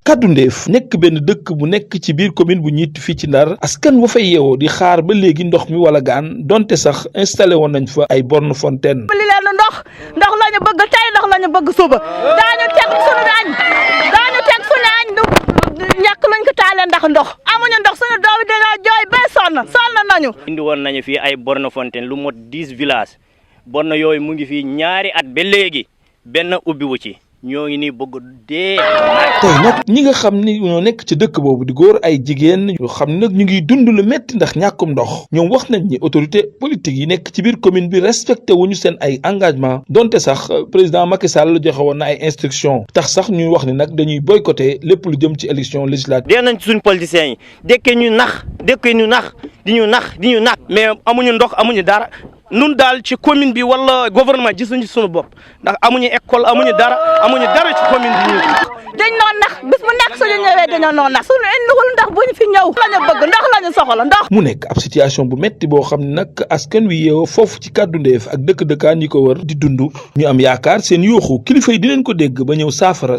keddundeff nekk benn dëkk bu nekk ci biir commune bu Ngnith fii ci Ndar askan wa fay yeewoo di xaar ba léegi ndox mi wala gaan donte sax installé woon nañ fa ay borne fontaine. li leen ndox lañu bëgg tey ndox lañu bëgg suba daañu teg sunu añ ñàkk lañ ko taalee ndax ndox amuñu ndox sunu doom yi dañoo jooy ba sonn nañu. indi woon nañu fii ay borne fontaine lu mot 10 villages borne yooyu mu ngi fii ñaari at ba léegi benn ubbiwu ci. ñoo ngi nii bëgg dee. tey nag ñi nga xam ni ñoo nekk ci dëkk boobu di góor ay jigéen yoo xam ne nag ñu ngi dund lu metti ndax ñàkkum ndox ñoom wax nañ ni autorité politique yi nekk ci biir commune bi respecté wuñu seen ay engagement donte sax président Macky Sall joxe woon na ay instructions tax sax ñuy wax ni nag dañuy boycotter lépp lu jëm ci élection législative. dee nañ ci suñ politiciens yi dëkkee ñu nax di ñu nax mais amuñu ndox amuñu dara. nun daal ci commune bi wala gouvernement gisuñu suñu bopp ndax amuñu école amuñu dara ci commune bi ñu. dañ noon nax bis bu nekk suñu ñëwee dañoo noon nax suñu indiwul ndax buñ fi ñëw. lañu bëgg ndox lañu soxla ndox. mu nekk ab situation bu metti boo xam ne nag askan wi yeewoo foofu ci keddundeff ak dëkk-dëkkaan yi ko wër di dund ñu am yaakaar seen yuuxu kilifa yi dinañ ko dégg ba ñëw saafara